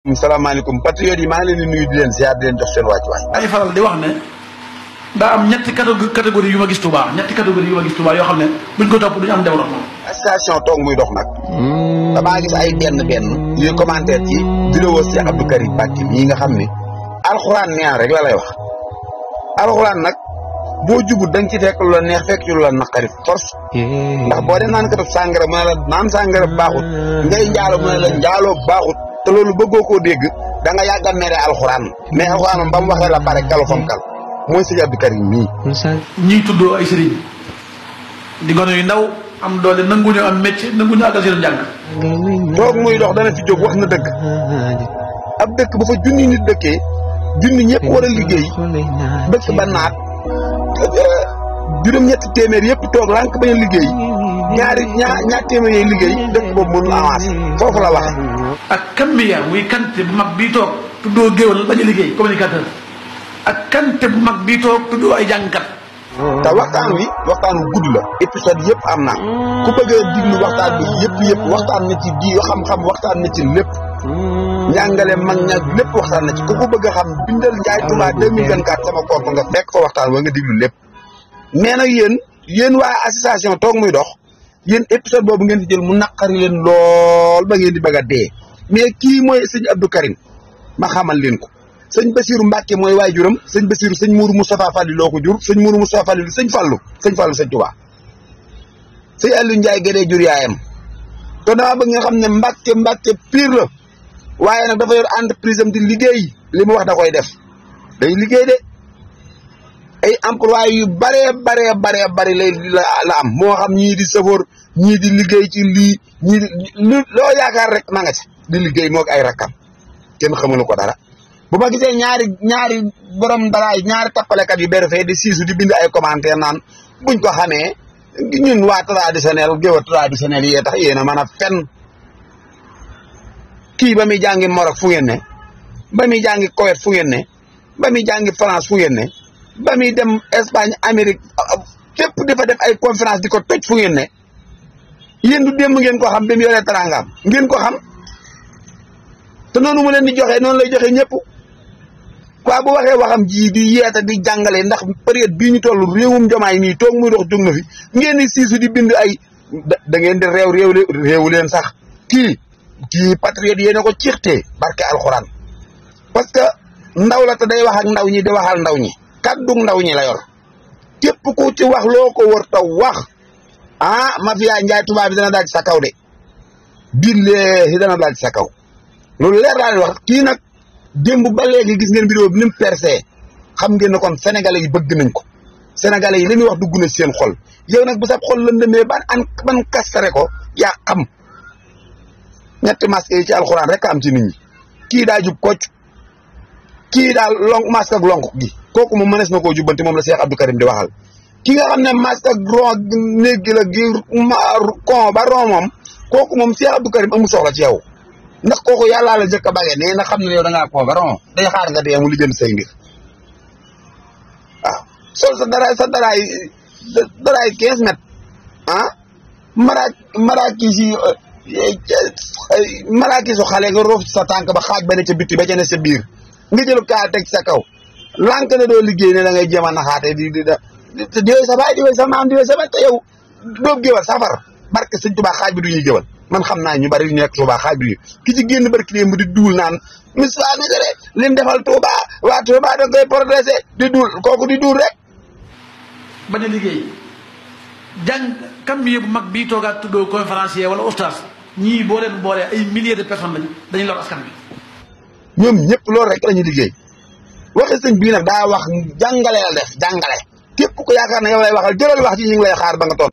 salaamaaleykum patriote yi maa ngi leen di nuyu di leen ziar di leen jox seen wàccuwaay. ay faral di wax ne daa am ñetti catégorie yu ma gis Touba ñetti catégorie yu ma gis Touba yoo xam ne buñ ko topp duñu am développement. station toog muy dox nag. damaa gis ay benn yuy commentaire ci vidéo Cheikh Abdou Karim Mbacké yi nga xam ne alxuraan neen rek la lay wax. alxuraan nag boo jubut da nga ci fekk lu la neex fekk ci lu la naqari force. ndax boo dee naan kat sàngara mu ne la naan sàngara baaxut ngay njaalo mu ne la njaaloo baaxut. te loolu bëggoo koo dégg da nga yàgg a mere alxuraan mais alxuraan moom ba mu waxee la pare kalu fam kal mooy sëñ Abdou Karim mii. ñiy tuddoo ay sëriñ di gone yu ndaw am doole nanguñu am métier nanguñu àggal seen njàng. toog muy dox dana fi jóg wax na dëgg ab dëkk bu fa junni nit dëkkee junni ñëpp war a liggéey dëkk ba naat juróom-ñetti téeméer yëpp toog lànk bañ a liggéey ñaar téeméer yooyu liggéey dëkk boobu mënul avancé foofu la waxe ak kan mi yaa muy kante bu mag bii toog tuddoo géwal bañ a liggéey communicateur ak kante bu mag bii toog tuddoo ay jàngkat. te waxtaan wi gudd la épisode yëpp am na ku bëgg a diglu waxtaan bi yëpp waxtaan na ci di xam-xam waxtaan na ci lépp njàngale mag ñaag lépp waxtaan na ci ku ko bëgg a xam bindal Ndiaye Touba 2024 sama compte nga fekk fa waxtaan wa nga diglu lépp mais nag yéen waa association toog muy dox yéen épisode boobu ngeen fi jël mu naqari leen lool ba ngeen di bëgg a dee mais kii mooy sëñ Abdou Karim ma xamal leen ko sëñ Bassirou Mbacké mooy waajuram sëñ Bassirou sëñ Mourou Moustapha Fallou loo ko jur sëñ Mourou Moustapha Fallou sëñ Fallou sëñ Touba sëñ Aliou Ndiaye Guédé jur yaayam te dama bëgg nga xam ne Mbacké pire la waaye nag dafa yor entreprise am di liggéey li mu wax da koy def day liggéey de ay employé yu bare lay la am moo xam ñii di safoor ñii di liggéey ci lii ñii di loo yaakaar rek ma nga ci di liggéey moog ay rakkam kenn xamulu ko dara bu ma gisee ñaari borom daraay ñaari tappalekat yu beru fee di siisu di bind ay commentaire naan buñ ko xamee ñun waa traditionnel géwa traditionnel yee tax yéen a mën a fen kii ba muy jàngi Maroc fu ngeen ne ba muy jàngi Koweït fu ngeen ne ba muy jàngi France fu ngeen ne ba muy dem Espagne Amérique fépp dafa def ay conférence di ko toj fu ngeen ne yéen du démb ngeen ko xam ba mu yoree teraangaam ngeen ko xam te noonu mu leen di joxe noonu lay joxe ñëpp quoi bu waxee waxam ji di yeeta di jàngale ndax période bii ñu toll réewum Diomaye nii toog muy dox jóg na fi ngeen di siisu di bind ay da ngeen di réewu leen sax kii patriote yéena ko ciixtee barke alxuraan parce que ndaw la te day wax ak ndaw ñi di waxal ndaw ñi kaddu ndaw ñi la yor képp ku ci wax loo ko war ta wax mafia Ndiaye Touba bi dana daal ci sa kaw de billahi dana daal ci sa kaw loolu leer laa leen wax kii nag démb ba léegi gis ngeen vidéo bi ni mu percé xam ngeen ne kon sénégalais yi bëgg nañ ko sénégalais yi li muy wax dugg na seen xol yow nag bu sa xol lëndëmee ban kastare ko yaa xam ñetti masque yi ci alxuraan rek am ci nit ñi kii daa jub kocc kii daal masque ak lonk gi kooku moom mënees na koo jubbanti moom la Cheikh Abdou Karim di waxal ki nga xam ne masque ak ron néeg gi la gi kon ba ron moom kooku moom Cheikh Abdou Karim amul soxla ci yow ndax kooku yàllaa la jëkk a bagee nee na xam ne yow da ngaa kon ba ron day xaar nga dee mu lijjanti say mbir waaw sol sa daraay 15 mètres maraakisu xale nga roof ci sa tànk ba xaaj ba ne ca bitti ba ca ne sa biir nga jël kaa teg sa kaw lànk na doo liggéey ne da ngay jéem a naxaate di sa baay di sa maam di sa baay te yow doo géwal safar barke sëñ Tuubaa xaaj bi du ñuy géwal man xam naa ñu bari ñu nekk Tuubaa xaaj bi du ñuy ki ci génn barki démb di duul naan Moustapha Missiré lim defal Tuubaa waa Tuubaa da koy progressé di duul kooku di duul rek bañ a liggéey jàng kam mi bu mag bii toogaat tuddoo conférencier wala oustaz ñii boo leen boolee ay milliers de personnes lañu dañuy lor askan bi ñoom ñëpp loolu rek la ñuy liggéey waxe sëñ bii nag daa wax jàngale la def jàngale képp ku yaakaar ne yow lay waxal jëlal wax ji ñu ngi lay xaar ba nga toon